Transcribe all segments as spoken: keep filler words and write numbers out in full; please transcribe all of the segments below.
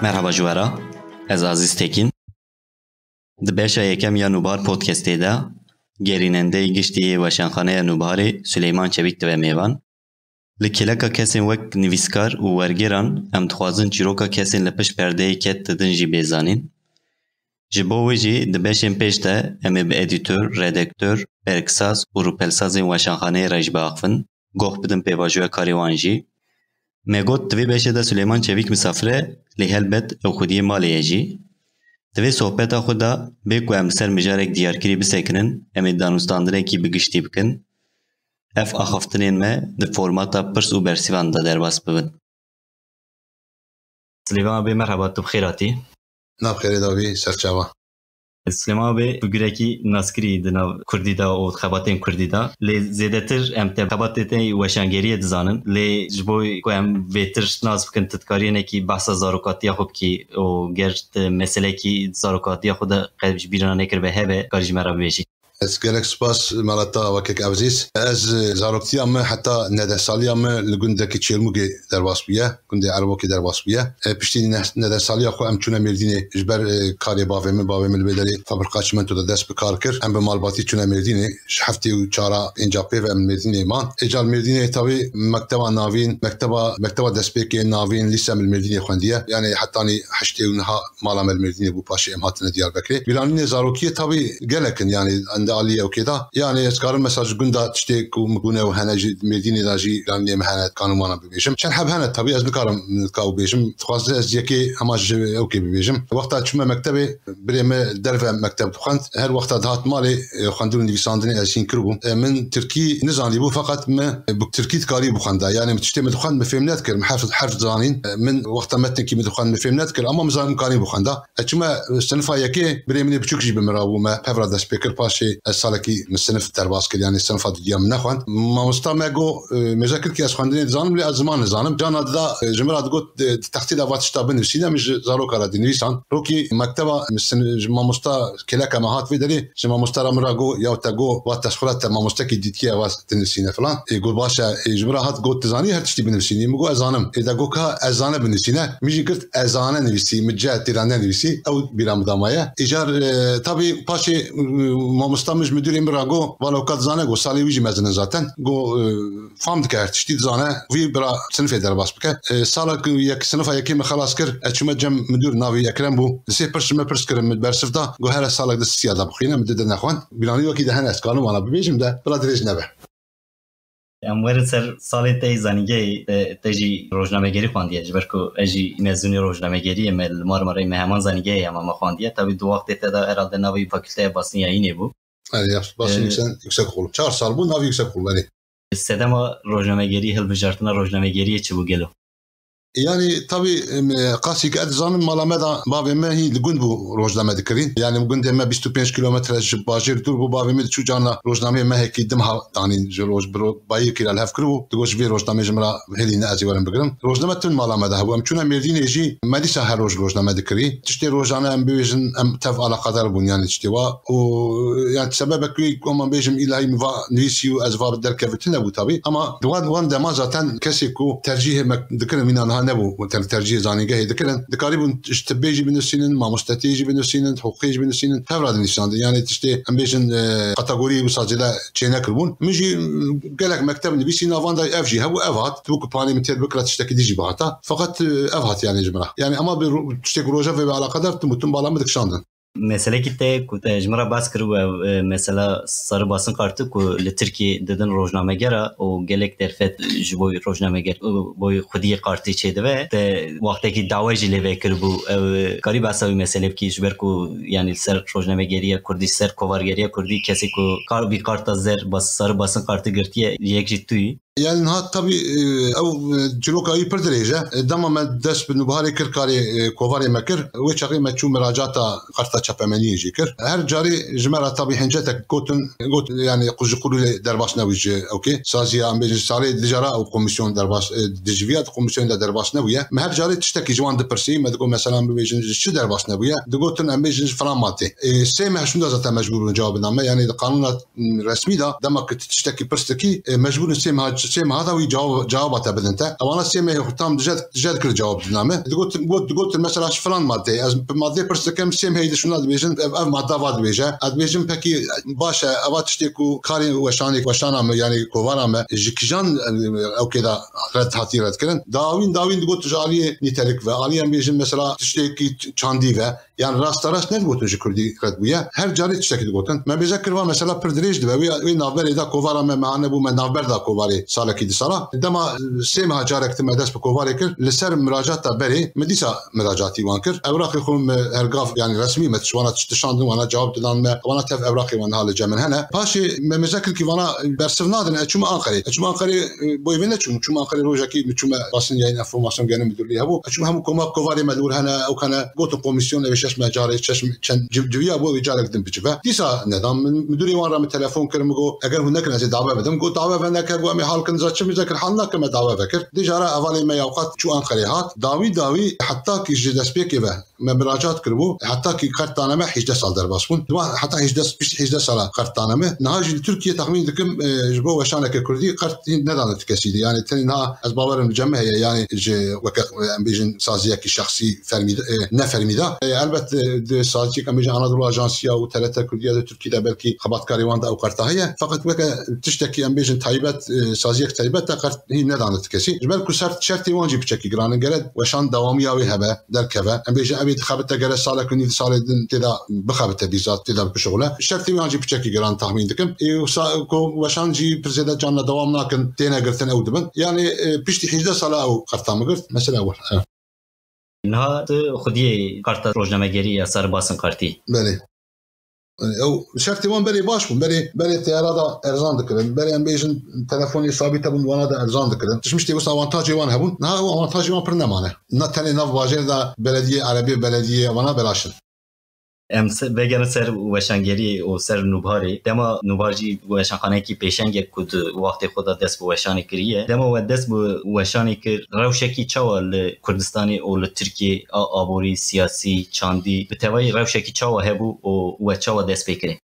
Merhaba ji we re, ez Aziz Tekin. Di beşa yekem ya Nûbihar Podcastê de gerînendeyê giştî yê Weşanxaneya Nûbiharê Suleyman Çevîk dibe mêvan. Li kêleka kesên wek nivîskar û wergêran em dixwazin çîroka kesên li pişt perdeyê ket didin jî bê zanîn. Ji bo wê jî di beşên pêş de em ê bi edîtor, redaktor, bergsaz û rûpelsazên Weşanxaneyê re jî biaxivin, goh bidin pêvajoya karê wan jî. Me got, di vê beşê de Suleyman Çevîk misafir e, lê helbet ew xwediyê malê ye jî. Di vê sohbeta xwe de bê ku em li ser mijarek diyarkirî bisekinin, em ê danûstandinekî bi giştî bikin. Ev axaftinên me di formata pirs û bersîvan de derbas bibin. Silêman abê, merhaba, tu bi xêr hatî. Nav xêrê davî, serçava. Silêman abê, tu girekî naskirî di nav kurdî de û di xebatên kurdî de. Lê zêdetir em te xebatê te weşangeriyê dizanin. Lê ji bo ku em bêtir nas bikin, tu dikarî hinekî behsa zarokatiya xwe bikî û ger tu meselekî zarokatiya xwe de qet ji bîra nekiribe hebe, karî ji me re bibêjî. Ez gelek spas mala te wekek Evzîz. Ez, e, zaroktiya min heta nehde saliya min li gundekî Çêrmûgê derbas bûye, gundê Erebokê derbas bûye. E, piştî neh-, nehde saliya xwe em çûne Mêrdînê ji ber, e, karê bavê min. Bavê min li vê derê fabrika çimento de dest bi kar kir. Em bi malbatî çûne Mêrdînê. Ji heftê û çara pênca pê ve em li Mêrdînê man. Êca li Mêrdînê tawî mekteba navîn, mekteba, mekteba destpêkê navîn, lîse min li Mêrdînê xwendiye. Yanî hetanî heştê û niha mala me li Mêrdînê bû, paşê em hatine Diyarbekirê. Bîranînê zarokiyê tabî gelek in, yanî ende aliyê ewkê de. Yanî ez karim mesela ji gunda tiştê ku min bûne û hene jî Mêrdînê de jî bîranînê min hene, kanim wana bibêjim. Çend heb hene tabî, ez nikarim nika û bêjim. Dixwazim ez yekê hema ji ewkê bibêjim. Wexta çûme mektebê, birê me derve mekteb dixwend. Her wexta dihat malê, e, xwendin û nivîsandinê ez hîn kiribûm. E, min tirkî nizanîbû, feqet min, e, bi tirkî dikarî bixwenda. Yanî min tiştê min dixwend, min fêm nedikir. Min herf, herf zanîn. E, min wexta metnekî min dixwend, min fêm nedikir. Ama min zanîn, min karî bixwenda. E, çûme, e, sinifa yekê, birê min ê biçûk jî bi min re bû, me pevra dest pê kir. Paşê ez salekî min sinif derbas kir, yanî sinifa dudiya min nexwend. Mamosta me got, e, mêze kir ki ez xwendinê dizanim, lê ez ziman nizanim. Cana dida, e, ji min re digot, e, di textê de va tişta binivîsîne, min ji zaroka re dinivîsan. Rokî mekteba, min sin-, ji mamosta kêleka me hat vê derê, ji mamosta re min re got, ya te got, va tezxura te mamostekî dîtiye, va dinivîsîne filan. Ê got, baş e, ê ji min re hat got, tu zanî her tiştî binivîsînî? Min got, ez zanim. Ê de got, ka ez zane binivîsîne. Min jî girt, ez zane nivîsî, min ce têra nenivîsî. Ew bîra min de maye. Îcar, e, tabî paşê, e, mamosta min ji müdürê min re got, vala ka dizane, got, salê wî jî mezin in zaten. Got, e, fam dike her tiştî, dizane. Vî bira sinifê derbas bike. E, sala ku yek, sinifa yekê min xelas kir, ez çûme cem müdür, navî Ekrem bû. Li sê pirs ji me pirs kirin, min bersiv da. Got, here salek di sisiya de bixwîne, min di de nexwend. Bîranî wekî de hene, ez kanim wana bibêjim de, bila dirêj nebe. Em werin ser salên te yê zanîngehê, te, te jî rojnamegerî xwendiye, ji ber ku ez jî mezûnê rojnamegeriyê me, li Marmarayê me heman zanîngehê hema me xwendiye. Tabî di wextê te de herhalde navê fakülteya Basnî Yayînê bû. Erê, ya, Basnî Ee, Yüksek, Yüksekokulu. Çar sal bû, navê Yüksekokulu, erê. Sedema rojnamegerî, hilbijartina rojnamegeriyê çi bû gelo? Yanî, tabî, em, qasî ke ez dizanim, mala me de bavê me hî li gund bû rojname dikirî. Yanî, gundê me bîst û pênc kilometre ji bajêr dûr bû. Bavê min diçû carna rojnameyê mehekî di meha danîn ji roj bi ro-, bayîrkî re li hev kiribû. Digot, ji vê rojnameyê ji min re hêlîne, ez ê werim bigirim. Rojname tim mala me de hebû. Em çûne Mêrdînê jî, me dîsa her roj rojname dikirî. Tiştê rojane em bibêjin, em tev alaqadar bûn, yanî tiştê wa. Û, yanî sebebek wî ku em bêjim îlahî min va nivîsî û ez va derkevin tune bû tabî. Ama di wan, wan dema zaten kesê ku tercîhê me dikirin, mîna niha nebû, ter-, tercîhê zanîngehê dikirin. Dikarîbûn ji tibbê jî binivîsînin, mamostetiyê jî binivîsînin, hiqûqê jî binivîsînin, tevra dinivîsandin. Yanî tiştê em bêjin, e, kategoriyê wisa zêde çênekiribûn. Min jî, e, gelek mekteb nivîsî, nav wan de ev jî hebû, ev hat. Dibû ku panê min têr bikira, tiştekî dî jî bihata. Feqet, e, ev hat yanî ji min re. Yanî ema bi ro-, tiştê ku rojevê ve alaqedar tim û tim bala min dikişandin. Meselekî te ku te ji min re bas kiribû, ev, e, mesela Sarı Basın Kartı ku li Tirkiyê didin rojnamegera û gelek derfet ji bo rojnameger, bo xwediyê kartî çêdibe. Te wextekî dawe jî lê vekiribû. Ew, e, karî behsa wî meselê bikî, ji ber ku, yanî, li ser rojnamegeriya kurdî, ser kovargeriya kurdî, kesê ku kar, vî karta zer, bas, Sarı Basın Kartı girtiye, yek jî tu yî. Yanî niha tabî, e, ew, e, çîroka wî pir dirêj e. E, dema me dest bi Nûbiharê kir, karê, e, kovarê me kir, wê çaxê me çû miracata karta çapemeniyê jî kir. Her carê ji me re tabî hincetek gotin, got, yanî qu-, ji qulûlê derbas nebû ji ewkê. Saziya, em bêjin, salê dicara ew komîsyon derbas, e, di civiya di komîsyonê de derbas nebûye. Me her carê tiştekî ji wan dipirsî, me digot, mesela, em bibêjin, ji çi derbas nebûye? Digotin, em bêjin, ji filan madê. E, sê meh şûnda zaten mecbûr bûn cewab bidan me. Yanî di qanûna resmî de, dema ku tu tiştekî pirs dikî, e, mecbûr in sê meha Sê meha da wî cewab, cewaba te bidin te. Ewana sê mehê xwe tam dije, dije dikir cewab didina me. Digot, got, digot mesela ji filan madeyê. Ez bi madeyê pirs dikim, sê mehê di şuna dibêjin, ev, ev madde va dibêje. Ez dibêjim pekî baş e, eva tiştê ku karê weşanê, weşana me, yani kovara me, ji kijan, e, ewkê de red hatî redkirin. Dawîn, dawîn digot ji aliyê nîtelik ve, aliyê em bêjin mesela tiştekî çandî ve. Yan rasterast nedigotin ji kurdî red bûye. Her carê tiştekî digotin. Me bêze kir va mesela pir dirêj dibe. Wê, wê navberê de kovara me, me hane bû me navber da kovarê salekî di sala. Dema sê meha carek me dest bi kovarê kir. Li ser miracata berê me dîsa miracatî wan kir. Ewraqê xwe me hergav, yani resmî me tişt wana tişt dişandin, wana cewab didan me. Wana tev ewraqê wan ha li cem min hene. Paşê me mêze kir ki vana bersiv nadin. Ez çûme Anqerê. Ez çûme Anqerê, e, boy vê neçûm. Çûme Anqerê rojekî min çûme basin yayın enformasyon genel müdürlüğü hebû. Ez çûme hemû koma kovarê me li wir hene, ew hene. Gotin komisyon ev şeş me carê, şeş me çend civ-, civiya bû, wê carek din bicive. Dîsa nedan min, müdürê wan re min telefon kir, min got, eger hûn nekin ez ê dawe bidim. Got, dawe veneke, got, em ê hal kin, za çi min zekir hal nakin, me dawe vekir. Dê cara hevalê me ya wqat çû Anqerê hat. Dawî dawî heta ki ji destpêkê ve me miracat kiribû, heta ki qert dane me hejdeh sal derbas bûn. Di wan heta hejdeh, piştî hejdeh sala qert dane me. Niha jî li Tirkiye texmîn dikim, e, ji bo weşaneke kurdî qert nedane ti kesî de. Yani tenê niha ez bawerim li cem me heye, yani ji weke, e, em bêjin saziyekî şexsî fermî de, e, ne fermî de. E, elbet, e, di saziyek em bêjin Anadolu Ajansiya û T R T Kurdiya di Tirkiye de belkî xebatkarê wan de ew qerta heye. Feqet weke tiştekî em bêjin taybet, e, saziyek taybet de qert hî nedane ti kesî. Ji ber ku ser şertê wan jî piçekî giran in, gere weşan dewamiya wê hebe, derkeve. Em bêjin ev ê dixebite gere salek û nîv salê din tê de bixebite bîzat, tê de bişuxule. Şertê wan jî piçekî giran tahmîn dikim. Ê wisa ku weşan jî pir zêde canla dewam nakin, têne girtin ew dibin. Yani, e, piştî hejdeh sala ew qerta min girt. Mesela ew. Niha tu xwediyê qarta rojnamegerî ya ser basin qartî. Belê. Ew şertê wan berê baş bûn. Berê, berê teyara da erzan dikirin. Berê em bêjin telefonê sabît hebûn, wana da erzan dikirin. Tişmiştê wisa avantajê wan hebûn. Niha ew avantajê wan pir nemane. Na tenê nav bajêr de belediyê, erebê belediyê, wana belaş in. Em se-, vegerin ser weşangerî û ser nûbarê. Dema nûbar jî weşanxaneyekî pêşeng e ku di wextê xwe de dest bi weşanê kiriye. Dema we dest bi weşanê kir, rewşekî çawa li Kurdistanê û li Tirkiyê a aborî, siyasî, çandî, bi tevayî rewşekî çawa hebû û we çawa dest pê kirê?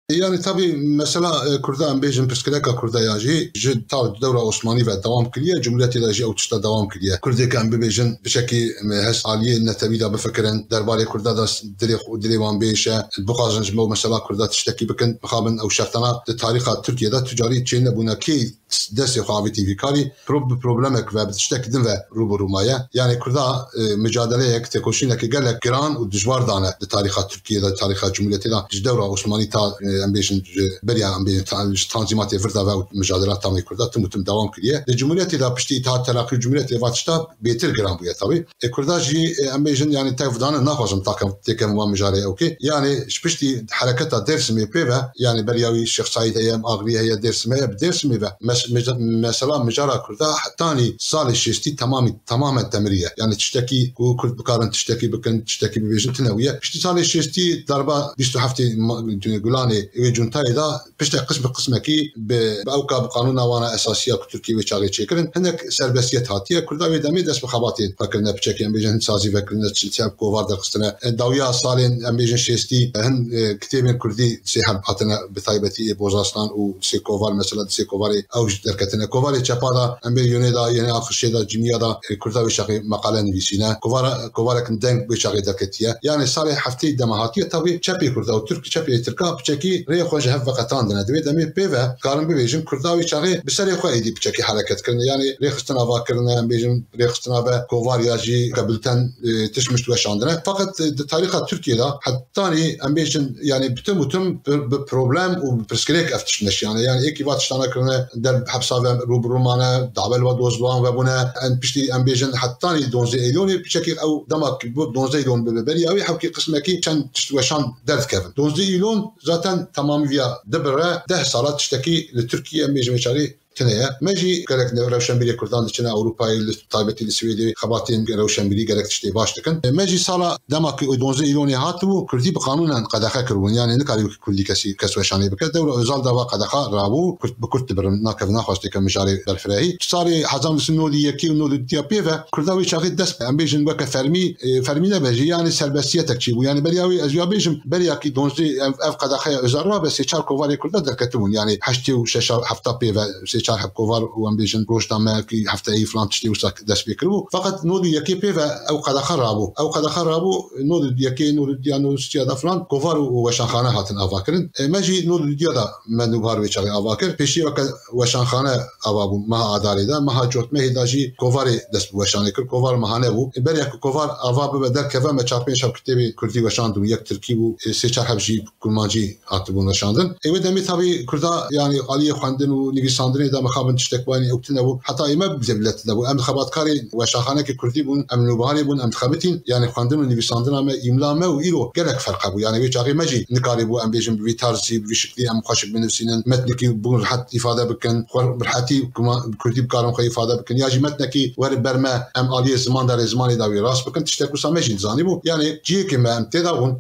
Yani tabii mesela, e, Kurda em bêjin pirsgirêka Kurda ya jî ji ta dewra Osmanî ve dewam kiriye, Cumhuriyetê de jî ew tişta dewam kiriye. Kurdê ke em bibêjin piçekî, e, hest aliyê netewî de bifikirin, derbarê Kurda de s-, dilê xwe, dilê wan bêş e, bixwazin ji bo mesela Kurda tiştekî bikin, mixabin ew şertana di tarîxa Tirkiye de tu carî çê nebûne. Kê destê xwe avêtî vî karî, pro-, bi problemek ve bi tiştek din ve rû bi rû maye. Yani Kurda, e, micadeleyek, têkoşîneke gelek giran û dijwar dane di tarîxa Tirkiye de, tarîxa Cumhuriyetê de, ji dewra Osmanî ta, e, em bêjin, ji beriya em bêjin ta, ji tanzîmatê vir de ve û micadela tamê Kurda tim û tim dewam kiriye. Di Cumhuriyetê de piştî Îtihat Teraqî û Cumhuriyetê va tişta bêtir giran bûye tabii. E, Kurda jî, e, em bêjin, yani tev dane naxwazin takem têkem van mijarê ew kê. Yani ji piştî hereketa Dêrsimê pê ve, yani beriya wî Şêx Saîd heye, Axrî heye, Dêrsim heye, bi Dêrsimê ve mes-, meca-, mesela mijara Kurda hetanî salê şêstî temamî, tamamen temiriye. Yani tiştekî ku Kurd bikarin tiştekî bikin, tiştekî bibêjin tine wî ye. Piştî salê şêstî darba bîst û heftê ma-, Gulanê wê cuntayê da, piştek qism bi qismekî bi, bi ewka bi qanûna wana esasiya ku Tirkiye wê çaxê çêkirin, hinek serbestiyet hatiye. Kurda wê demê dest bi xebatê vekirine, piçekê em bêjin hin sazî vekirine, çi, çi kovar derxistine. E, dawiya salên em bêjin şêstî, hin, e, kitêbên kurdî sê heb hatine, bi taybetî ê Bozaslan û sê kovar, mesela di sê kovarê ew jî derketine. Kovarê çepa da em bê Yonê da, Yonê Axirşê da, Ciniya da, e, Kurda wê çaxê meqale nivîsîne. Kovara, kovarek deng wê çaxê derketiye. Yani salê heftê dema hatiye, tabii çepê Kurda û Tirk, çepê Tirka piçekî rê xwe ji hev veqetandine. Di wê demê pê ve karin bibêjin Kurda wê çaxê bi serê xwe êdî piçekî hereket kirine. Yani rêxistina va kirine, em bêjin rêxistina ve kovar ya jî ke bulten, e, tişt mişt weşandine. Feqet, e, di tarîxa Tirkiye de hetanî em bêjin, yani bi tim û tim bi, bi problem û bi pirsgirêk ev tişt neşiyane. Yani êkî va tiştana kirine der hepsa ve rû bi rû mane, davel ve doz wan vebûne. Em piştî em bêjin hetanî donzdeh Eylûnê piçekî ew dema ku bû donzdeh Eylûn bibe beriya wê hewkî qismekî çend tişt weşan derdikevin. Donzdeh Eylûn zaten temamî viya dibire, deh sala tiştekî li Tirkiye em bêjin wê çaxê tune ye. Me jî gelek ne-, rewşenbîrê Kurdan diçine Ewropayê, li taybetî li Swêdê xebatên rewşenbîrî gelek tiştê baş dikin. Me jî sala dema ku donzdeh Îlonê hatibû, Kurdî bi qanûnen qedexe kiribûn. Yani nikarî wekî Kurdî kesî kes weşanê bike. Dewra Ozal de va qedexa rabû, Kurd bi Kurd dibirin, nakevin, naxwaş têke mijarê berfirehî. Salê hezar neh sed û nod û yekê û nod û duyê pê ve Kurda wê çaxê dest, em bêjin weke fermî, e, fermî nebe jî, yani serbestiyetek çêbû. Yani beriya wê ez ya bêjim, beriya kî donzdeh ev, ev qedexeya Ozal rabe, sê çar kovarê Kurda derketibûn. Yani heştê û şeş hefta pê ve sê çar heb kovar û em bêjin rojnameyekî hefteyî filan tiştê wisa dest pê kiribû. Feqet nod û yekê pê ve ew qedexe rabû. Ew qedexe rabû, nod û yekê, nod û diya, nod û sisiya de filan kovar û weşanxane hatin avakirin. E, me jî nod û diya de me nûbihar wê çaxê ava kir. Pêşî weke weşanxane ava bû meha Adarê de, meha Cotmehê de jî kovarê dest bi weşanê kir, kovar mehane bû. Berê ku kovar ava bibe derkeve me çar pênc heb kitêbê kurdî weşandibû, yek tirkî bû, e, sê çar heb jî kurmancî hatibûn weşandin. Ê wê demê tabî Kurda, yanî aliyê xwendin û nivîsandinê de mixabin tiştek wanî ew tune bû. Heta ê me bile bile tune bû. Em xebatkarê weşanxanekê kurdî bûn, em nûbiharê bûn, em dixebitîn. Yanî xwendin û nivîsandina me, îmla me û îro gelek ferq hebû. Yanî wê çaxê me jî nikarî bû, em bêjin bi vî tarzî, bi vî şiklî em xweşik binivîsînin. Metnekî bûn rehet îfade bikin, xwe bi rehetî kuma-, bi kurdî bikarin xwe îfade bikin. Ya jî metnekî were ber me, em aliyê ziman de rê zimanê de wê rast bikin. Tiştek wisa me jî dizanî bû. Yanî cihêkê me em tê de bûn.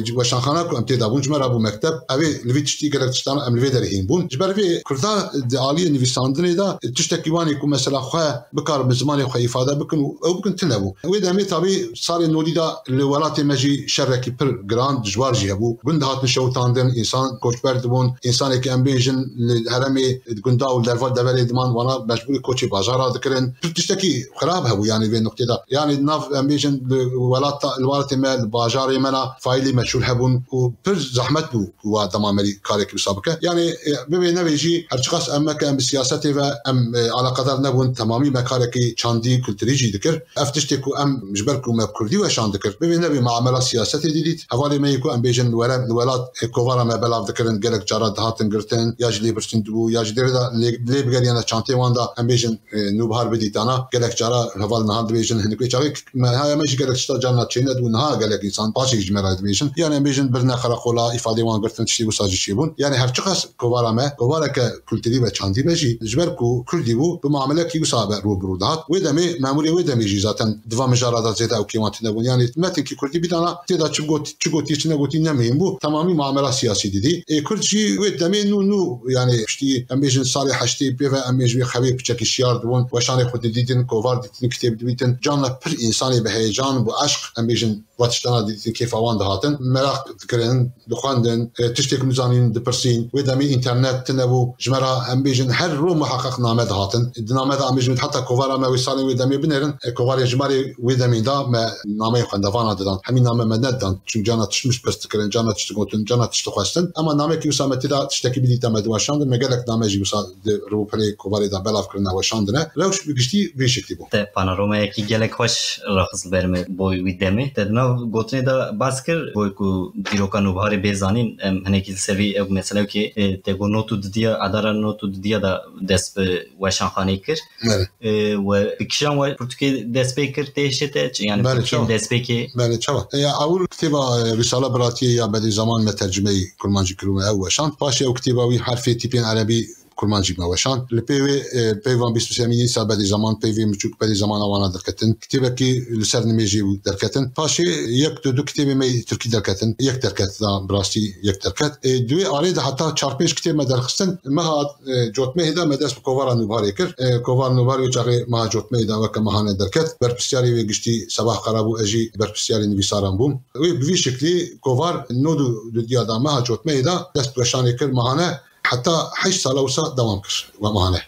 Weşanxana ku em tê de bûn, ji me re bû mekteb. Ev ê li vî tiştî gelek tiştan em li vê derê hîn bûn. Ji ber vê Kurda di aliyê nivîsandinê de tiştekî wanê ku mesela xwe bikarin bi zimanê xwe îfade bikin û ew bikin tune bû. Wê demê tabî salê nodî de li welatê me jî şerekî pir giran, dijwar jî hebû. Gund dihatin şewitandin, însan koçber dibûn. Însanekî em bêjin li heremê gunda û derva deverê diman wana mecbûrî koçê bajara dikirin. Pir tiştekî xirab hebû, yanî vê nuqtê de. Yanî nav em bêjin li welata, li welatê me, li bajarê me na faîlî meçhûl hebûn û pir zehmet bû wa dema merî karekî wisa bike. Yanî, e, bibê nevê jî her çiqas em meke em bi siyasetê ve em, e, alaqedar nebûn, temamî me karekî çandî kulturî jî dikir. Ev tiştê ku em ji ber ku me kurdî weşan dikir, bibê nevê me amela siyasetê didît. Hevalê me yê ku em bêjin li were, li welat, e, kovara me belav dikirin, gelek cara dihatin girtin, ya jî lêbirçin dibû, ya jî derê de lê, lê bigeriyane çantê wan de em bêjin, e, nûbihar bidîtana. Gelek cara heval niha dibêjin, hinek wê çaxê me, haya me jî gelek tişta carna çênedibû, niha gelek însan paşê ji me re dibêjin. Yanî em bêjin birine qereqola, îfadê wan girtin, tiştê wisa jî çêbûn. Yanî her çiqas kovara me, kovareke kulturî ve çandî be jî, ji ber ku kurdî bû, bi muamelekî wisa be rû bi rû dihat. Wê demê, memûrê wê demê jî zaten di van mijara de zêde ew kêwan tune bûn. Yanî metinkî kurdî bidana, tê de çi got-, çi gotî, çi negotî ne muhîm bû. Temamî muamela siyasî didî. Ê kurd jî wê demê nû, nû, yanî piştî em bêjin salê heştê pê ve em ê ji wê xewê piçekî şiyar dibûn. Weşanê xwe didîtin, kovar didîtin, kitêb dibîtin. Carna pir însanê bi heyecan, bi eşq, em bêjin, va tiştana didîtin, kêfa wan dihatin. Meraq dikirin, dixwendin, e, tiştêk nizanîn dipirsîn. Wê demê înternet tune bû. Ji me re em bêjin her roj muheqeq name dihatin. Di name de em bêjin heta kovara me wê salên wê demê binêrin. E, kovarên ji me re wê demê de me nameyê xwendevana didan. Hemî name me nedidan. Çimkî carna tişt mişt pirs dikirin, carna tişt digotin, carna tişt dixwestin. Ema namekî wisa me tê de tiştekî bidîte me diweşandin. Me gelek name jî wisa di rûpelê kovarê de belav kirine, weşandine. Rewş bi giştî vê şeklî bû. Te panorameyekî gelek xweş raxist li ber me boy wî demê. Te di nav gotinê de bas kir, boy ku dîroka nûbiharê bê zanîn, em hinekî li ser vî ew mesele ki, e, te got not û didiya, edara not û didiya de dest bi weşanxanê kir. Belê. E, we bi kîjan we pirtûkê dest pê kir, tê hişê te, yani Belê, pirtûkên çawa? destpêkê? Belê, çawa? E, ya, ewil kitêba, e, Risala Biratiyê ya Bedîzeman me tercimeyî kurmancî kiribû, ew weşand. Paşê ew kitêba wî Herfê Tîpên Erebî kurmancî me weşand. Li pê wê, e, peyvan bîst û sêyemîn Îsa Bedîzeman, peyvê miçûk Bedîzemana wana derketin. Kitêbekî li ser nimêjê bû derketin. Paşê yek du du kitêbê me yê tirkî derketin. Yek derket da, bi rastî yek derket. E, di wê arê de heta çar pênc kitêb me derxistin. Meha, e, Cotmehê de me dest bi kovara nûbarê kir. E, kovar nûbar wê çaxê meha Cotmehê de weke mehane derket. Berpirsiyarê wê giştî Sebah Qara bû, ez jî berpirsiyarê nivîsaran bûm. Wê bi vî şeklî kovar nod û du diya da meha Cotmehê de dest bi weşanê kir mehane. Heta heşt sala wisa dewam kir we mehane.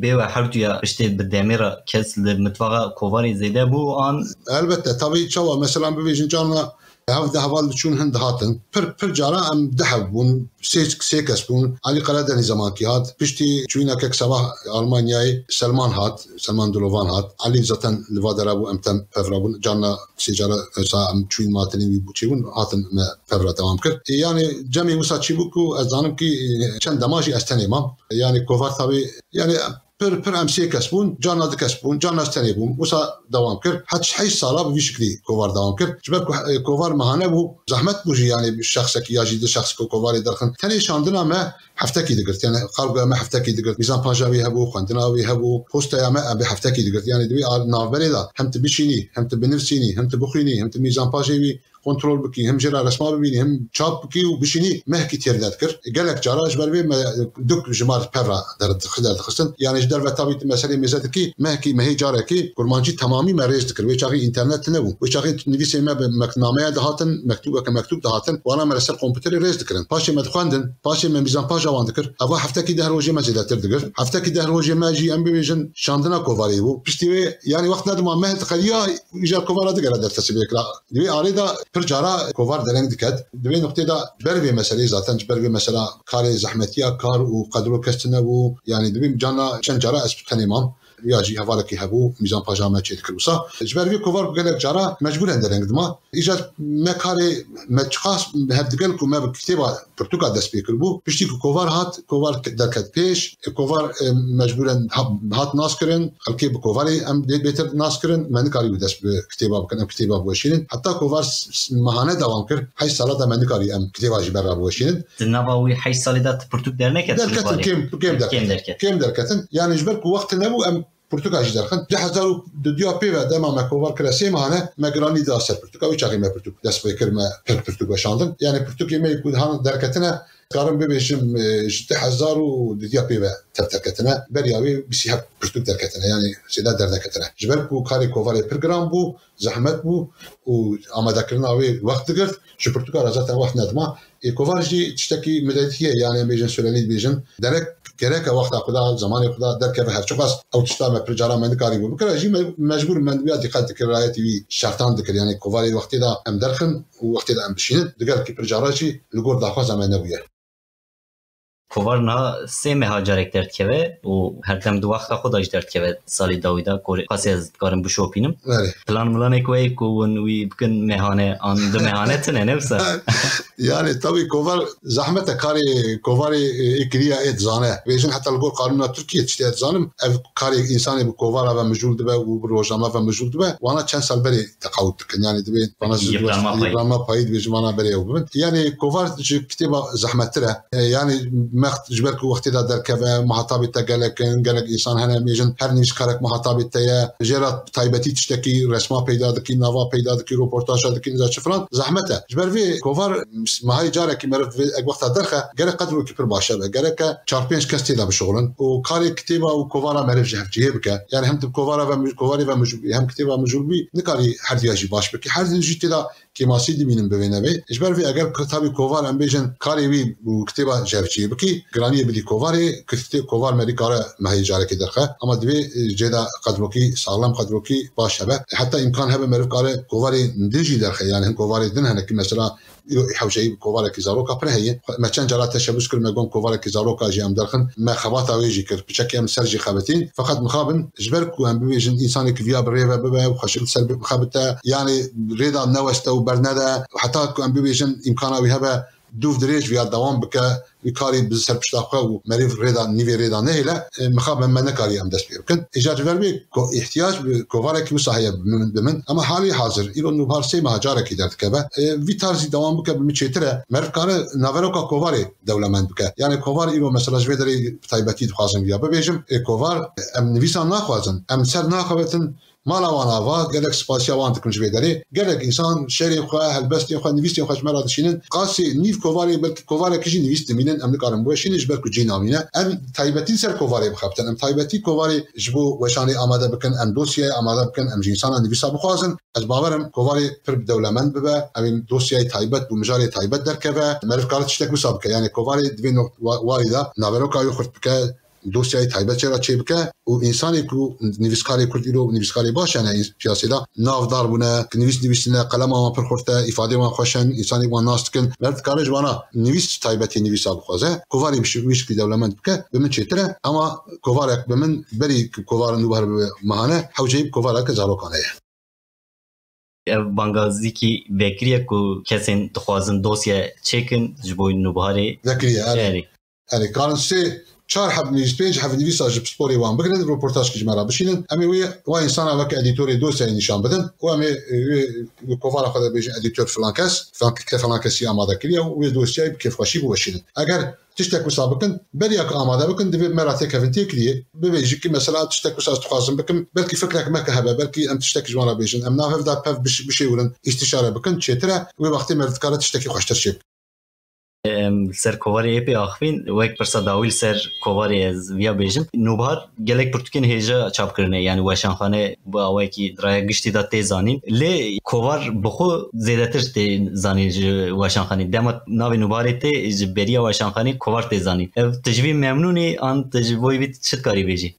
Bê we herduya piştê bi demê re kes li mitvaxa kovarê zêde bû an? Elbette, tabî çawa, mesela bibêjin carna hevdeh heval diçûn hin dihatin. Pir, pir cara em deh hev bûn, sê, sê kes bûn. Elî Qeredenî zemankî hat. Piştî çûyîna kek Sebah Almanyayê Selman hat. Selman Dilovan hat. Elî zaten li va dera bû, em tem pevra bûn. Carna sê cara esa em çûyîn matinê wî bû çêbûn, hatin me pevra dewam kir. E, yani cemê wisa çî bû ku ez zanim ki, e, çend dema jî ez tenê mam. Yani kovar tabi, yani pir, pir em sê kes bûn, carna du kes bûn, carna ez tenê bûm. Wisa dewam kir. Heş-, heşt sala bi vî şiklî kovar dewam kir. Ji ber ku, e, kovar mehane bû, zehmet bû jî, yani şexsekî ya jî du şexs ku kovarê derxin. Tenê şandina me heftekî digirt. Yani qargoya me heftekî digirt. Mîzanpaja wî hebû, xwendina wî hebû, posteya me em bê heftekî digirt. Yani di wî a-, navberê de hem tu bişînî, hem tu binivsînî, hem tu bixwînî, hem tu mîzanpajê wî kontrol bikî, him jê re resma bibînî, him çap bikî û bişînî, mehkî têr nedikir. Gelek cara ji ber vê me duk ji mar pev re der-, derdixistin. Yanî ji derve tabî tu meselê mêze dikî, mehkî mehê carekî kurmancî temamî me rêz dikir. Wê çaxî înternet nebû. Wê çaxî nivîsê me bi mek-, nameya dihatin, mektûbeke mektûb dihatin. Wana me li ser komputerê rêz dikirin. Paşê me dixwendin, paşê me mîzanpaja wan dikir. Eva heftekî deh rojê me zêdetir digir. Heftekî deh rojê me jî em bibêjin şandina kovarê bû. Piştî wê, yanî wext nedima meh diqediya, îcar kovara digere dertesî bêkira. Di wê arê de pir cara kovar dereng diket. Di wê nuqtê de ji ber vê meseleyê zaten, ji ber vê mesela karê zehmetiya kar û qedro kes tune bû. Yanî di wê cana çend cara ez bi tenê mam. Ya jî hevalekî hebû, mîzanpaja me çêdikir wisa. Ji ber vê kovar ku gelek cara mecbûren dereng dima. Îcar me karê me çiqas hevdigel ku me bi kitêba pirtûka dest pê kiribû. Piştî ku kovar hat, kovar derket pêş, e, kovar, e, mecbûren ha-, hat naskirin, xelkê bi kovarê em dê bêtir naskirin, me nikarîbû dest bi kitêba bikin, em kitêba biweşînin. Heta kovar s-, s-, mehane dewam kir, heşt sala de me nikarî em kitêba ji ber re biweşînin. Di nava wî heşt salê de tu pirtûk derneket? Derketin, kêm, kêm derketin. Kêm derketin. Kêm derketin. Yanî ji ber ku wext nebû em pirtûka jî derxin. Di hezar û duduya pê ve dema me kovar kire sê mehane, me giranî da ser pirtûka. Wî çaxê me pirtûk dest pê kir, me pir pirtûk weşandin. Yanî pirtûkê me ku han derketine, karim bibêjim, e, ji di hezar û duduya pê ve tev derketine. Beriya wê bîsî heft pirtûk derketine. Yanî zêde derneketine. Ji ber ku karê kovarê pir giran bû, zehmet bû û amadekirina wê wext digirt. Ji pirtûka re zaten wext nedima. Ê, kovar jî tiştekî miletî ye, yanî em bêjin sürelî dibêjin. Derek gereke wexta xwe da, zemanê xwe da derkeve her çiqas ew tişta me pir cara me nikarîbû bikira jî me mecbûr me bi ya dîqet dikir, riayetî wî şertan dikir. Yanî kovarê wextê da em derxin û wextê da em bişînin. Digelkî pir cara jî li gor daxwaza me nebûye. Kovar niha sê meha carek derdikeve û her dem di wexta xwe de jî derdikeve salê dawî de, ku qasê ez dikarim bişopînim. Belê. Plan milanek we ye ku hûn wî bikin mehane an du mehane tune, ne wisa? Yanî tawî kovar zehmet e, karê kovarê, e, ê kiriya ê dizane. Bêjin heta li gor qanûna Tirkiyê tiştê ez dizanim. Ev karê însanê bi kovara ve mijûl dibe û bi rojname ve mijûl dibe. Wana çend sal berê teqawut dikin. Yanî divê vana Yekama payî. Yekama payî dibêjin vana berê ew bibin. Yanî kovar ji kitêba zehmettir e. E, yanî mext ji ber ku wextê de derkeve, muhatabê te gelek in, gelek însan hene, bêjin her nivîskarek muhatabê te ye. Jê re taybetî tiştekî resma peyda dikî, nava peyda dikî, roportaja dikî, nîza çi filan, zehmet e. Ji ber vê kovar mehayê carekî meriv vê ek wexta derxe, gerek qedrokî pir baş hebe. Gereke çar pênc kes tê de bişuxulin û karê kitêba û kovara meriv ji hevcihê bike. Yanî hem tu kovara ve, kovarê ve mijûl bî, hem kitêba mijûl bî, nikarî herduya jî baş bikî. Her din jî tê de kêmasî dimînin bi vê nevê. Ji ber vê eger kitabî kovar em bêjin karê wî û kitêba ji hevcihê bikî, giraniyê bidî kovarê, kitê-, kovar merî kare mehê carekê derxe. Ama divê, e, cê de qedrokî, saxlem qedrokî baş hebe. Heta îmkan hebe meriv kare kovarê din jî derxe, yanî hin kovarê din hene ki mesela îro hewceyî bi kovarekî zaroka pir heye. Me çend cara teşebûs kir, me got kovarekî zaroka jî em derxin. Me xebata wê jî kir. Piçekî em ser jî xebitîn. Feqet mixabin ji ber ku em bibêjin însanê ki viya bi rê ve bibe û xweşik li ser bixebite, yanî rê de neweste û bernede, heta ku em bibêjin îmkana wî hebe dûv dirêj viya dewam bike, wî karî bi ser pişta xwe û merîv rê de, nîvê rê de nehêle, e, mixabin me nekarî em dest pê bikin. Îcar ji ber wê ko-, îhtiyac bi kovarekî wisa heye bi min, bi min. Ema halî hazir, îro nûbhar sê meha carekî derdikeve. E, vî tarzî dewam bike bi min çêtir e. Meriv kare naveroka kovarê dewlemend bike. Yanî kovar îro mesela ji vê derê bi taybetî dixwazim viya bibêjim. E, kovar em nivîsa naxwazin, em ser naxebitin, mala wan ava, gelek spasiya wan dikim ji vê derê. Gelek însan şerê xwe, helbestên xwe, nivîsên xwe ji me re dişînin. Qasê nîv kovarê, belkî kovarekî jî nivîs dimînin, em nikarin biweşînin ji ber ku cî namîne. Em taybetî ser kovarê bixebitin. Em taybetî kovarê ji bo weşanê amade bikin, em dosyayê amade bikin, em ji însana nivîsa bixwazin. Ez bawer im kovarê pir dewlemend bibe, ew ê dosyayê taybet û mijarê taybet derkeve. Meriv kare tiştek wisa bike. Yanî kovarê divê no-, wa-, warî de naveroka wî xurt bike, dosyayê taybet jê re çêbike û însanê ku nivîskarê Kurd îro nivîskarê baş hene piyasê de, navdar bûne, nivîs nivîsine, qelema wan pir xurt e, îfadê wan xweş in, însanê wan nas dikin. Meriv dikare ji wana nivîs taybetî nivîsa bixwaze. Kovarê bi şi-, wî şiklî dewlemend bike, bi min çêtir e. Ema kovarek bi min berî ku kovara nûbhar bibe mehane, hewceyî bi kovareke zarokan heye. Ev bangazîkî vekiriye ku kesên dixwazin dosye çêkin ji bo nûbharê. Vekiriye, erê. Erê. Erê, karin sê, çar heb nivîs, pênc heb nivîsa ji pisporê wan bigrin, roportajkî ji me re bişînin. Em ê wê wa însana weke edîtorê dosyayê nîşan bidin û em ê, e, wê li kovara xwe de bêjin edîtor filan kes, filan ke-, filan kesî amade kiriye û wê dosyayê bi kêfxweşî biweşînin. Eger tiştek wisa bikin, beriya ku amade bikin, divê me re têkevin têkiriyê. Bibêjî ki mesela tiştek wisa ez dixwazim bikim, belkî fikrek me ke hebe, belkî em tiştek ji wan re bêjin. Em nav hev de pev biş-, bişêwirin, îstîşare bikin, çêtir e. Wê wextê me dikare tiştekî xweştir çê bikin. Em li ser kovarê ê pê axivîn, wek pirsa dawî li ser kovarê ez viya bêjim. Nûbihar gelek pirtûkên hêja çap kirine, yanî weşanxane bi awayekî di raya giştî de tê zanîn. Lê kovar bi xwe zêdetir tê zanîn ji weşanxanê. Dema navê Nûbiharê tê, ji beriya weşanxanê kovar tê zanîn. Ev tu ji vî memnûn î an tu ji bo vî çi dikarî bêjî?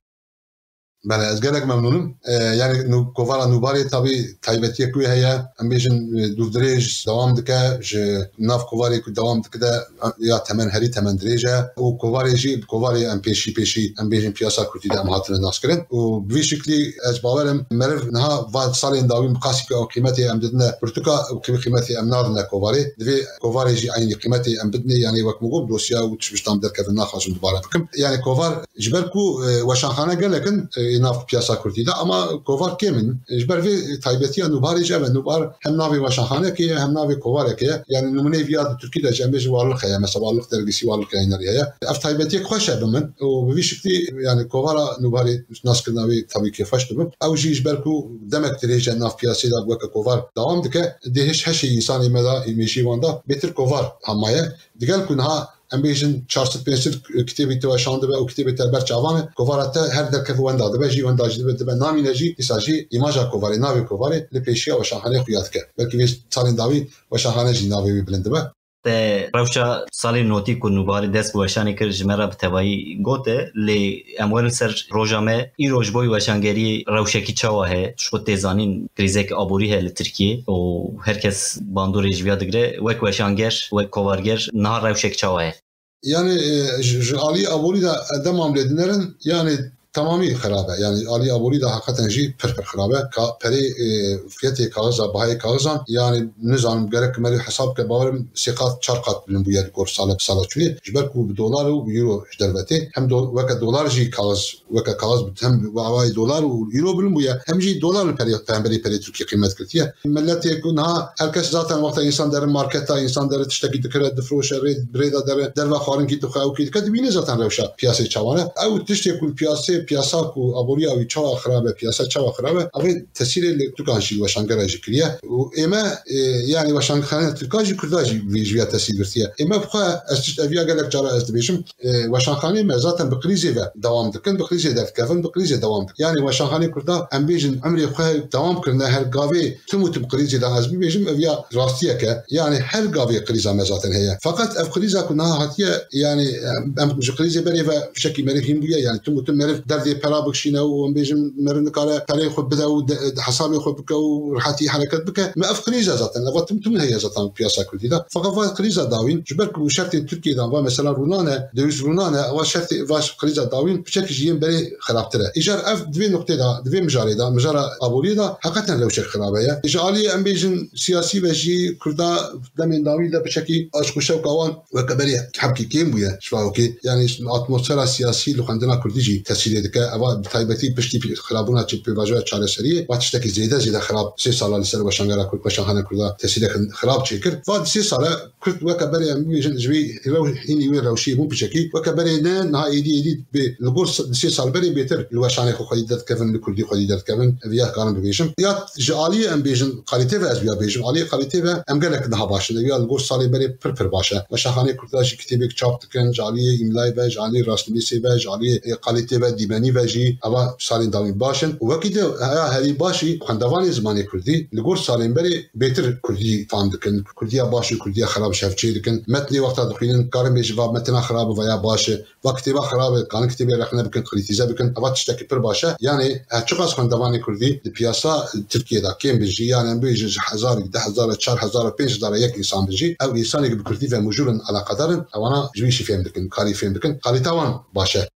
Belê, ez gelek memnûn im. E, yanî nû-, kovara Nûbiharê tabî taybetiyek wê heye. Em bêjin, e, dûvdirêj dewam dike, ji nav kovarê ku dewam dike de ya temen herî temen dirêj e. Û kovarê jî bi kovarê em pêşî pêşî, em bêjin piyasa kurdî de em hatine naskirin. Û bi vî şiklî ez bawer im meriv niha va salên dawîn bi qasî ku ew qîmetê em didine pirtûka, ew qî-, qîmetê em nadine kovarê. Divê kovarê jî eynî qîmetê em bidinê, yanî wek min got dosya û tiştiştan derkevin naxwazim dubare bikim. Yanî kovar Ji ber ku, e, weşanxane gelek in, e, ê nav piyasa kurdî de, ama kovar kêm in. Ji ber vê taybetiya Nûbiharê jî ev e. Nûbihar hem navê weşanxanekê ye, hem navê kovarekê ye. Yanî nimûneyê viya di Tirkî de jî em bêjin Varlık heye. Mesela Varlık dergisi, Varlık yayınları heye. Ev taybetiyek xweş e bi min. Û bi vî şiklî, yanî kovara Nûbiharê naskirina wê tabî kêfxweş dibim. Ew jî ji ber ku demek dirêj e nav piyasê de weke kovar dewam dike, dê hiş heşê însanê me de, ê mêjî wan de bêtir kovar hemaye. Digel ku niha em bêjin çar sed pênc sed kitêbî te weşandibe û kitêbê te ber çavan e, kovara te her derkev wenda dibe, jî wenda jî dibe, dibe namîne jî, dîsa jî îmaja kovarê, navê kovarê li pêşiya weşanxaneyê xuya dike. Belkî vê salên dawî weşanxane jî navê wê bilind dibe. Te rewşa salên notî ku Nûbiharê dest bi weşanê kir ji me re bi tevayî gote, lê em werin ser roja me. Îro ji bo weşangeriyê rewşekî çawa heye? Ji xwe tê zanîn krîzek aborî heye li Tirkiyê û her kes bandorê ji viya digire. Wek weşanger, wek kovarger niha rewşek çawa ye? Yanî, e, ji, ji alî aborî de, e, dema em lê dinerin, yanî temamî xirab e. Yanî alî aborî de heqeten jî pir pir xirab e. Ka-, perê, e, fiyetê kaxiza, bahayê kaxizan, yanî nizanim gerek merî hesab ke bawerim sê qat, çar qat bilind bûye li gor sala, sala çûyê. Ji ber ku bi dolar û bi euro ji derve tê. Hem do-, weke dolar jî kaxiz weke kaxiz bi hem bi awayê dolar û euro bilind bûye, hem jî dolar li perê, peyamberê perê Tirkî qîmet girtiye. Miletê ku niha her kes zaten wexta însan derin marketa, însan derin tiştekî dikire, difroşe, rê, bi rê de derin, derve xwarinkî dixwe, ewkî dike, dibîne zaten rewşa piyasê çawan e. Ew tiştê ku piyasê, piyasa ku aboriya wî çawa xirab e, piyasa çawa xirab e, ev ê tesîrê li Tirkan jî, weşangera jî kiriye. Û ême, e, yanî weşanxane Tirkan jî, Kurda jî vê ji viya tesîr girtiye. Ême bi xwe, ez tişt eviya gelek cara ez dibêjim, e, weşanxaneyê me zaten bi krîzê ve dewam dikin, bi krîzê derdikevin, bi krîzê dewam dikin. Yanî weşanxaneyê Kurda em bêjin emrê xwe dewam kirine, her gavê tim û tim krîzê de ez bibêjim, ev ya rastiyek e. Yanî her gavê krîza me zaten heye. Feqet ev krîza ku niha hatiye, yanî em, em ji krîzê berê ve pişekî meriv hîn bûye, yanî tim û tim meriv derdê pera bikişîne û em bêjin meriv nikare perê xwe bide û de, hesabê xwe bike û rehetî hereket bike. Me ev krîza zaten, eva tim tim heye zaten piyasa Kurdî de. Feqet va krîza dawîn, ji ber ku şertên Tirkiyê de va mesela rûnane, döviz rûnane, eva şertê, va krîza dawîn piçekî ji yên berê xirabtir e. Îcar ev di vê nuqtê de, di vê mijarê de, mijara aboriyê de heqeten rewşek xirabe ye. Ji aliyê em bêjin siyasî ve jî Kurda demên dawî de piçekî aşk û şewqa wan weke berê hebkî kêm bûye ji vawekê. Yanî atmosfera siyasî li xwendina Kurdî jî tesîrê dike. Eva bi taybetî piştî xirabûna çi pêvajoya çareseriyê, va tiştekî zêde zêde xirab sê sala li ser weşangera Kurd, weşanxane Kurda tesîrek xirab çêkir. Va di sê sala Kurd weke berê em bibêjin ji vê rew-, hînî wê rewşiyê bûn piçekî. Weke berê ne, niha êdî êdî bê, li gor s-, di sê sal berê bêtir li weşanê xwe xwedî derdikevin, li Kurdî xwedî derdikevin. Ev ya karin bibêjim. Ya ji aliyê em bêjin, kalîtê ve ez ya bêjim. Aliyê kalîtê ve em gelek niha baş in. Ev ya li gor salê berê pir pir baş e. Weşanxanê Kurda jî kitêbek çap dikin, ji aliyê îmlayê ve, ji aliyê rastnivîsê ve, ji aliyê, e, kalîtê ve, dîmenî ve jî eva salên dawîn baş in. Û wekî de heya herî baş jî xwendevanê zimanê Kurdî li gor salên berê bêtir Kurdî fam dikin. Kurdiya baş û Kurdiya xirab ji hev çê dikin. Metnê wexta dixwînin, karin bêjin va metna xirab e veya baş e. Va kitêba xirab e, karin kitêbê rexne bikin, krîtîze bikin. Eva tiştekî pir baş e. Yanî her çiqas xwendevanê Kurdî di piyasa Tirkiyê de kêm bin jî, yanî em bêjin ji hezarî, deh hezar, çar hezar, pênc hezar yek însan bin jî, ew însanê ku bi Kurdî ve mijûl in, eleqedar in, ewana ji wî jî fêm dikin, karî fêm dikin. Kalîta wan baş e.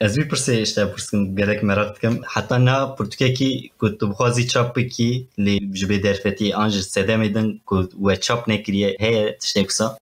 Ez vî pirsê ji te pirs dikim, gelek meraq dikim. Heta niha pirtûkekî ku tu bixwazî çap bikî, lê ji bê derfetî an ji sedemê din ku we çap nekiriye, heye tiştek wisa?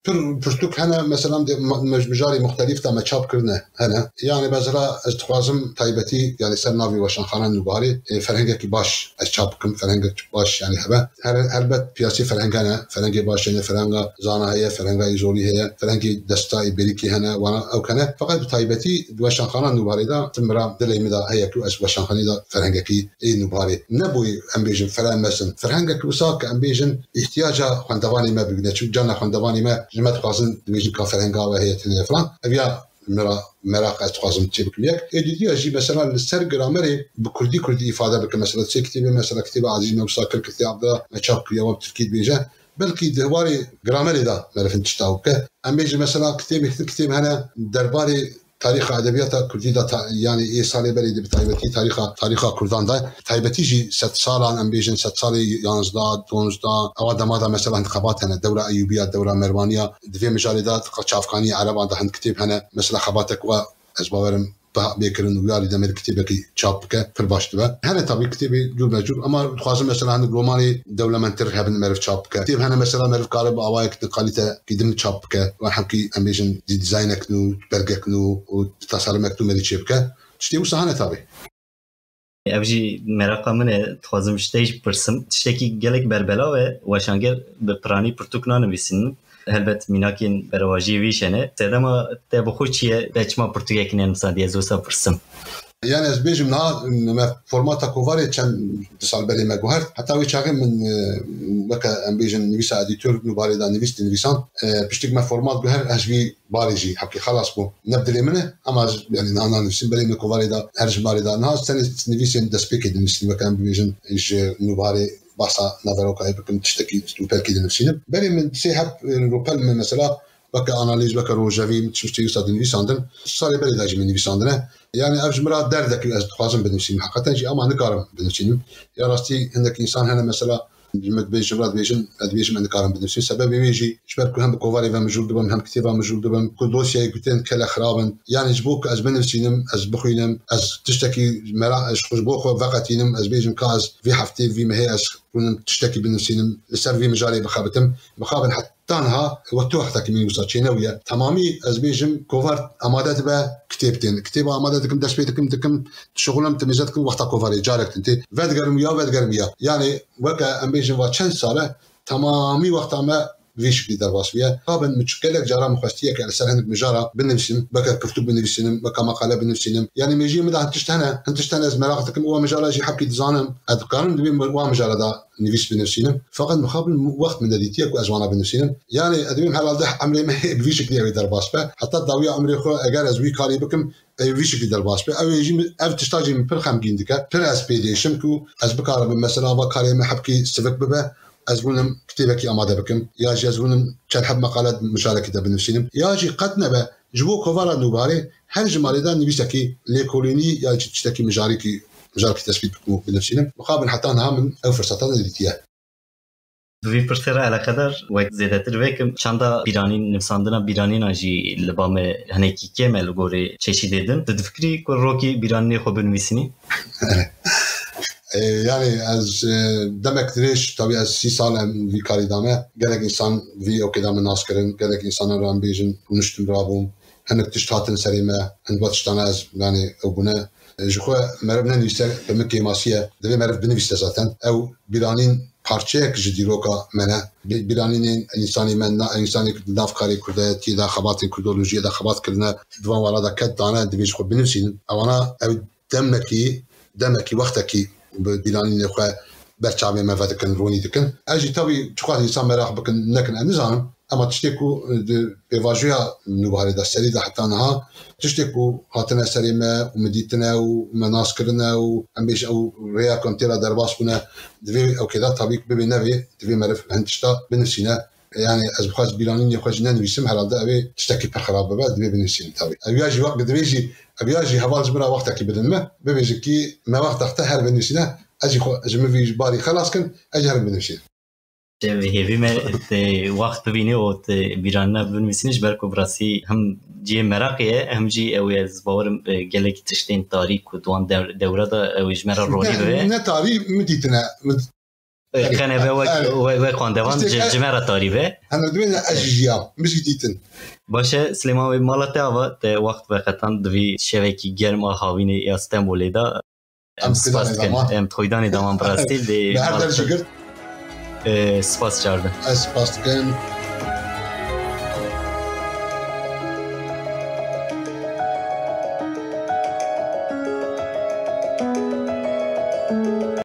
pir pirtûk hene, mesela dê ma-, mej-, mijarê muxtelîf de me çap kirine hene. Yanî mesela ez dixwazim taybetî, yanî ser navê Weşanxana Nûbarê, e, ferhengekî baş ez çap bikim, ferhengek baş yanî hebe. Her, helbet piyasê ferheng hene, ferhengê baş hene, ferhenga zana heye, ferhenga îzolî heye, ferhengê desta ê berîkê hene, wana ew hene. Feqet bi taybetî di Weşanxana Nûbarê de tim bira dilê min de heye ku ez Weşanxanî de ferhengekî ê Nûbarê. Nebûyî em bêjin fere mezin. Ferhengek wisa ke em bêjin îhtiyaca xwendevanê me bibîne. Çimkî carna xwendevanê me ji me dixwazin dibêjin ka ferhenga we heye têne filan. Ev ya mera-, meraq ez dixwazim çê bikim yek. Ê dîdiya jî mesela li ser gramerê bi kurdî kurdî îfade bikim. Mesela sê kitêbê mesela kitêba Ezîz me wisa kir, kitêba Abdullah me çap kiriye, wan bi tirkî dibêje. Belkî di warê gramerê de meriv hin tişta bike. Em bêjin mesela kitêbê, kitêb hene derbarê tarîxa edebiyata kurdî de ta-, yanî ê salê berê de bi taybetî tarîxa, tarîxa kurdan de, taybetî jî sed salan, em bêjin sed salê yanzdeh, donzdeh, ewa dema de mesela hin xebat hene, dewra Eyûbiya, dewra Merwaniya, di vê mijarê de çavkanî ereban de hin kitêb hene, mesela xebatek wa ez bawerim biha bê kirin û yarî demê de kitêbekî çap bike, pir baş dibe. Hene tabî kitêbê cûr me cûr, ama dixwazim mesela hinek romanê dewlemendtir hebin meriv çap bike. Kitêb hene mesela meriv kare bi awayek di kalîtekî din çap bike. Wan hemkî em bêjin dî-, dîzaynek nû, belgek nû û tasarîmek nû merî çê bike. Tiştê wisa hene tabî. Ev jî meraqa min e, dixwazim ji te jî bipirsim. Tiştekî gelek berbelav e, weşanger bi piranî pirtûk nanivîsînin. Helbet mînakên berevajiyê vî jî hene. Sedema te bi xwe çi ye, te çima pirtûkekî nenivîsandiye, ez wisa pirsim. Yani ez bêjim niha me formata kovarê çend du sal berê me guhert. Heta wê çaxê min, e, weke em bêjin nivîsa edîtor Nûbarê de nivîs dinivîsan. E, piştî ku me format guhert, ez ji vî barê jî hepkê xelas bû. Ne bi dilê min e, ama ez, yani niha nanivîsim. Berê min kovarê de her ji barê de. Niha tenê nivîsên destpêkê dinivîsînim, weke em bibêjin ji Nûbarê bahsa naverokayê bikim, tiştekî stûpelkî dinivîsînim. Berê min sê heb, e, rûpel min mesela weke analîz, weke rojevî, min tiştê wisa dinivîsandin. Salê berê de jî min nivîsandine. Yani ev ji min re derdek e, ez dixwazim binivîsînim. Heqeten jî ama nikarim binivîsînim. Ya rastî hinek însan hene mesela, ji min dibêjin, re dibêjin, ez dibêjim ez nikarim binivîsim. Sebebê wê jî ji ber ku hem bi kovarê ve mijûl dibim, hem kitêba mijûl dibim, ku dosyayê ku tên kele xirab in. Yani ji bo ku ez binivîsînim, ez bixwînim, ez tiştekî mera-, ji xwe, ji bo xwe veqetînim, ez bêjim ka ez vî heftê, vî mehê ez rûnim tiştekî binivîsînim, li ser vî mijarê bixebitim. Mixabin heta niha wek tu wextekî min wisa çênebûye. Temamî ez bêjim kovar amade dibe, kitêb tên. Kitêba amade dikim, dest pê dikim, dikim, dişuxulim, timîze dikim, wexta kovarê carek din tê. Vedigerim ya, vedigerim ya. Yani weke em bêjin va çend sal e, temamî wexta me vî şiklî derbas bûye. Tabin min çi gelek cara min xwestiye ke li ser hinek mijara binivîsim, weke pirtûk binivîsînim, weke meqale binivîsînim. Yani mêjiyê min de hin tişt hene, hin tişt hene ez meraq dikim, û wa mijara jî hepkî dizanim, ez dikarim divê wa mijara de nivîs binivîsînim. Feqet mixabin wext min nedîtiye ku ez wana binivîsînim. Yani ez dibêm herhalde emrê me bi vî şiklî ew ê derbas be. Heta dawiya emrê xwe eger ez wî karî bikim, ew ê vî şiklî derbas be. Ew ê jî min, ev tişta jî min pir xemgîn dike. Pir ez pê diêşim ku ez bikaribim mesela va karê me hepkî sivik bibe. Ez rûnim kitêbekî amade bikim. Ya jî ez rûnim çend heb meqale mijarekî de binivîsînim. Ya jî qet nebe ji bo kovara Nûbarê her jimarê de nivîsekî lêkolînî ya jî tiştekî mijarîkî, mijarkî tespît bikim û binivîsînim. Mixabin heta niha min ew firseta nedîtiye. Bi vî pirsê re eleqedar wek zêdetir vêkim, çanda bîranîn, nivîsandina bîranînan jî li ba me hinekî kêm e li gorî çeşîdê din. Tu difikirî ku rokî bîranînê xwe binivîsînî? E, yani ez, e, demek dirêj, tabî ez sî sal em vî karî dame. Gelek însan vî ewkê de min nas kirin, gelek însanan re em bêjin rûniştim rabûm. Hinek tişt hatin serê me, hin va tiştana ez, yani ew bûne. E, ji xwe meriv nenivîse bi min kêmasî ye. Divê meriv binivîse zaten. Ew bîranîn parçeyek ji dîroka me ne. Bî-, bîranînên însanê me, na-, însanê di nav karê kurdayetiyê de, xebatên kurdolojiyê de xebat kirine, di van wala de ket dane, divê ji xwe binivîsînin. Ewana ew demekî, demekî, wextekî bi bîranînê xwe ber çavê me vedikin, ronî dikin. Ez jî tevî çiqas însan meraq bikin, nekin, ez nizanim. Ema tiştê ku di pêvajoya Nûbarê de serî de heta niha, tiştê ku hatine serê me û min dîtine û me nas kirine û em bêjin ew rêya ku em tê de derbas bûne, divê ew kêda tabî ku bibê nevê, divê meriv hin tişta binivîsîne. Yani ez bixwaz bîranînê xwe jî nenivîsim, herhalde ew ê tiştekî pir xirab bibe, divê binivîsînim tabî. Ew ya jî wext, divê jî, ew ya jî heval ji min re wextekî bidin me, bibêjin kî me wextek te her binivîsîne, ez jî xwe, ji min vî barî xelas kin, ez jî herim binivîsînim. Hêvî me te wext bibînî û te bîranîna binivîsînî, ji ber ku bi rastî hem cihê meraqê ye, hem jî ew ê, ez bawerim, e, gelekî tiştên tarî ku di wan dew-, dewre de ew ê ji me re ronî bibe. Ne, ne tarî, min dîtine. Min Qene be wek, wek, wek xwendevan, ci, ci me re tarî be. Hemir dibên ez jî jiya, min jî dîtin. Baş e, Silêman, wê mala te ava, te wext veqetan, divî şevekî germ a havînê ya Stenbolê de. Em spas dikin. Em xwîdanê daman bi rastî, dê her der jî girt. Spas çardin. Ez spas dikim.